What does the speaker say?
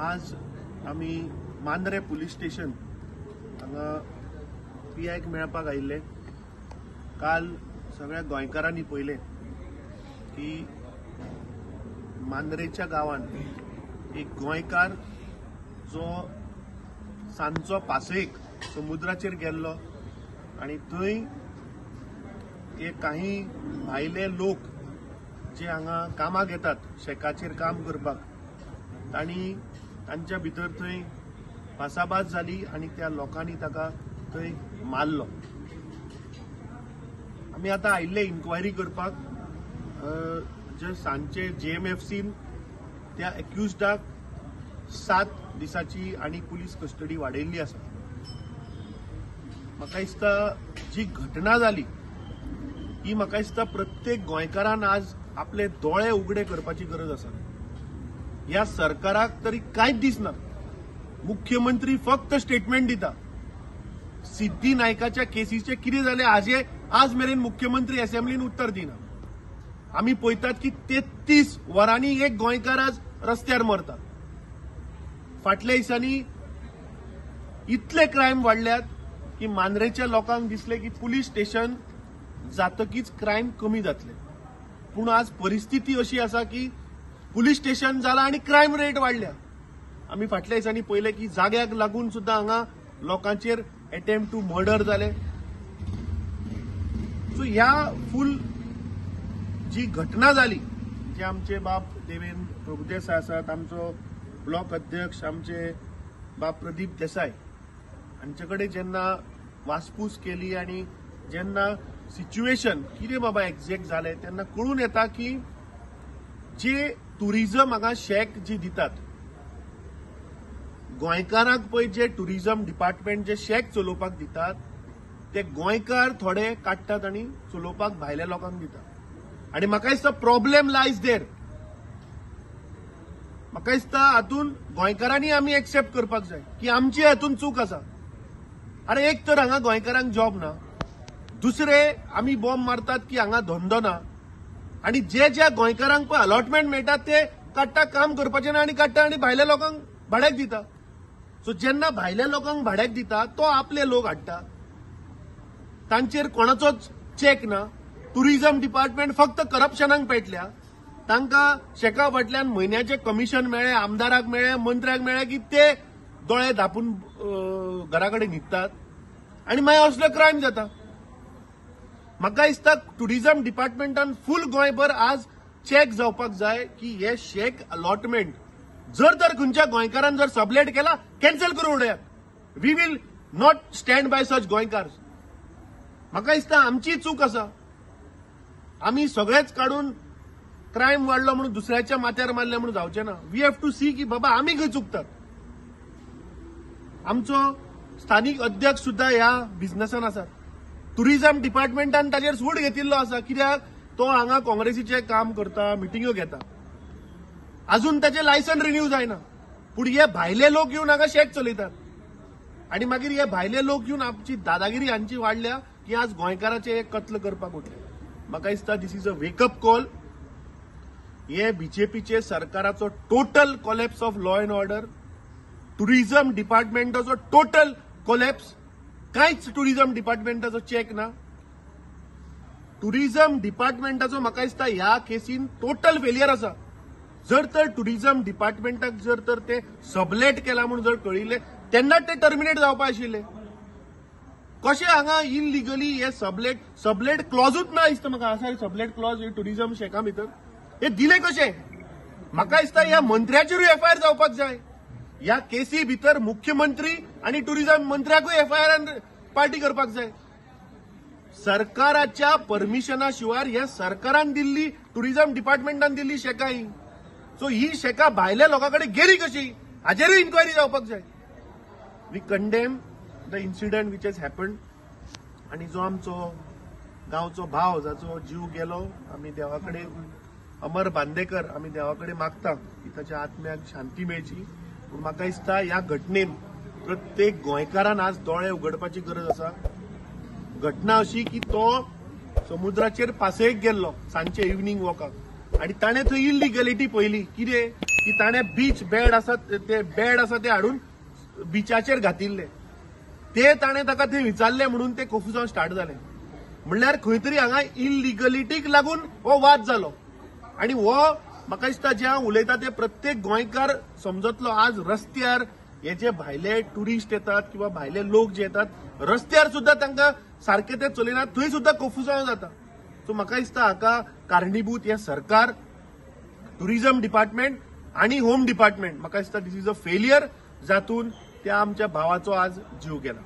आज आमी Mandrem police station हांगा पी आयक मेळपाक आयिल्ले. काल सगळ्या गोंयकारांनी पळयलें की मांद्रेच्या गांवांत एक गोंयकार जो सांजचो पासयेक समुद्राचेर गेल्लो आनी थंय एक काही भायले लोक जे हांगा कामाक येतात शेकाचेर काम करपाक, तांणी तांच्या भितर थंय भासाभास जाली आनी त्या लोकांनी ताका थंय मारलो. आमी आतां आयिल्ले इन्क्वायरी करपाक. जे सांजचे JMFCन त्या एक्युज्डाक 7 दिसाची आनी पुलीस कस्टडी वाडयल्ली आसा. म्हाका दिसता जी घटना जाली ही म्हाका दिसता प्रत्येक गोंयकारान आज आपले दोळे उगडे करपाची गरज आसा. ह्या सरकाराक तरी कांयच दिसना. मुख्यमंत्री फक्त स्टेटमेंट दिता. सिद्धी नायकाच्या केसीचे कितें जालें हाजे आज मेरेन मुख्यमंत्री असेंब्लीन उत्तर दिना. आमी पळयतात की 33 वरांनी एक गोंयकार आज रस्त्यार मरता. फाटल्या दिसांनी इतले क्रायम वाडल्यात की मांद्रेच्या लोकांक दिसलें की पुलीस स्टेशन जातकीच क्रायम कमी जातले. पूण आज परिस्थिती अशी आसा की पुलीस स्टेशन जाला आनी क्रायम रेट वाडल्या. आमी फाटल्या दिसांनी पळयलें की जाग्याक लागून सुद्दां हांगा लोकांचेर एटेम्प्ट टू मर्डर जाले. सो ह्या फूल जी घटना जाली, जे आमचे बाब देवेंद्र प्रभुदेसाय आसात, आमचो ब्लॉक अध्यक्ष आमचे बाब प्रदीप देसाय हांचे कडेन जेन्ना वासपूस केली आनी जेन्ना सिच्युएशन कितें बाबा एक्झॅक्ट जालें तेन्ना कळून येता की जे टुरिझम हांगा शॅक जी दितात गोंयकारांक, पळय जे टुरिझम डिपार्टमेंट जे शॅक चलोवपाक दितात ते गोंयकार थोडे काडटात आनी चलोवपाक भायल्या लोकांक दितात. आनी म्हाका दिसता प्रॉब्लेम लायज देर. म्हाका दिसता हातूंत गोंयकारांनी आमी एक्सेप्ट करपाक जाय की आमची हातूंत चूक आसा. अरे एक तर हांगा गोंयकारांक जॉब ना, दुसरे आमी बॉम्ब मारतात की हांगा धंदो ना, आनी जे ज्या गोंयकारांक पळय अलॉटमेंट मेळटा ते काडटा, काम करपाचें ना आनी काडटा आनी भायल्या लोकांक भाड्याक दिता. सो जेन्ना भायल्या लोकांक भाड्याक दिता तो आपले लोक हाडटा, तांचेर कोणाचोच चॅक ना. टुरिझम डिपार्टमेंट फक्त करप्शनाक पेटल्या. तांकां शेका फाटल्यान म्हयन्याचें कमिशन मेळ्ळें, आमदाराक मेळ्ळें, मंत्र्याक मेळ्ळें की ते दोळे धापून घरा कडेन न्हिदतात आनी मागीर असलो क्रायम जाता. म्हाका दिसता टुरिझम डिपार्टमेंटान फूल गोंयभर आज चॅक जावपाक जाय की हे शेक अलॉटमेंट जर तर खंयच्या गोंयकारान जर सबलेट केला कॅन्सल करून उडयात. We will not stand by such गोंयकार. म्हाका दिसता आमची चूक आसा. आमी सगळेच काडून क्रायम वाडलो म्हणून दुसऱ्याच्या माथ्यार मारले म्हणून जावचें ना. We have to सी की बाबा आमी खंय चुकतात. आमचो स्थानीक अध्यक्ष सुद्दां ह्या बिझनसान आसात. टुरिझम डिपार्टमेंटान ताचेर सूड घेतिल्लो आसा, कित्याक तो हांगा काँग्रेसीचें काम करता, मिटिंग्यो घेता, अजून ताचें लायसन रिन्यू जायना. पूण हे भायले लोक येवन हांगा शेक चलयतात आनी मागीर हे भायले लोक येवन आमची दादागिरी हांची वाडल्या की आज गोंयकाराचें हे कत्ल करपाक उठले. म्हाका दिसता this is a wake up call. हे बीजेपीचे सरकाराचो total collapse of law and order, tourism डिपार्टमेंटाचो total collapse, कांयच टुरिझम डिपार्टमेंटाचो चॅक ना. टुरिझम डिपार्टमेंटाचो म्हाका दिसता ह्या केसीन टोटल फेलियर आसा. जर तर टुरिझम डिपार्टमेंटाक जर तर ते सबलेट केला म्हणून जर कळिल्लें तेन्ना ते टर्मिनेट जावपा आशिल्ले. कशें हांगा इलिगली हे सबलेट क्लॉजूच ना दिसता म्हाका. आसा सबलेट क्लॉज टुरिझम शेका भितर हे दिले कशें? म्हाका दिसता ह्या मंत्र्याचेरूय एफआयआर जावपाक जाय. ह्या केसी भितर मुख्यमंत्री आनी टुरिझम मंत्र्याकूय एफआयआर पार्टी करपाक जाय. सरकाराच्या परमिशना शिवाय ह्या सरकारान दिल्ली टुरिझम डिपार्टमेंटान दिल्ली शेका ही. सो ही शेका भायल्या लोकां कडेन गेली कशी हाचेरूय इन्क्वायरी जावपाक जाय. We condemn the incident which has happened. आनी जो आमचो गांवचो भाव जाचो जीव गेलो, आमी देवा कडेन, अमर बांदेकर, आमी देवा कडेन मागता की ताच्या आत्म्याक शांती मेळची. पूण म्हाका दिसता ह्या घटनेन प्रत्येक गोंयकारान आज दोळे उगडपाची गरज आसा. घटना अशी की तो समुद्राचेर पासयेक गेल्लो सांजचे इव्हनिंग वॉकाक. आनी ताणें थंय इलिगलिटी पळयली. कितें की ताणें बीच बेड आसा ते बेड आसा ते हाडून बिचाचेर घातिल्ले, ते ताणें ताका थंय विचारले म्हणून ते कोफुसांव स्टार्ट जालें. म्हणल्यार खंय तरी हांगा इलिगलिटीक लागून हो वाद जालो. आनी हो म्हाका दिसता जे हांव उलयता ते प्रत्येक गोंयकार समजतलो. आज रस्त्यार हे जे भायले ट्युरिस्ट येतात किंवा भायले लोक जे येतात रस्त्यार सुद्दां तांकां सारके ते चलयनात, थंय सुद्दां कोफुसांव जाता. सो म्हाका दिसता हाका कारणीभूत हें सरकार, टुरिझम डिपार्टमेंट आनी होम डिपार्टमेंट. म्हाका दिसता this is a failure जातून त्या आमच्या भावाचो आज जीव गेला.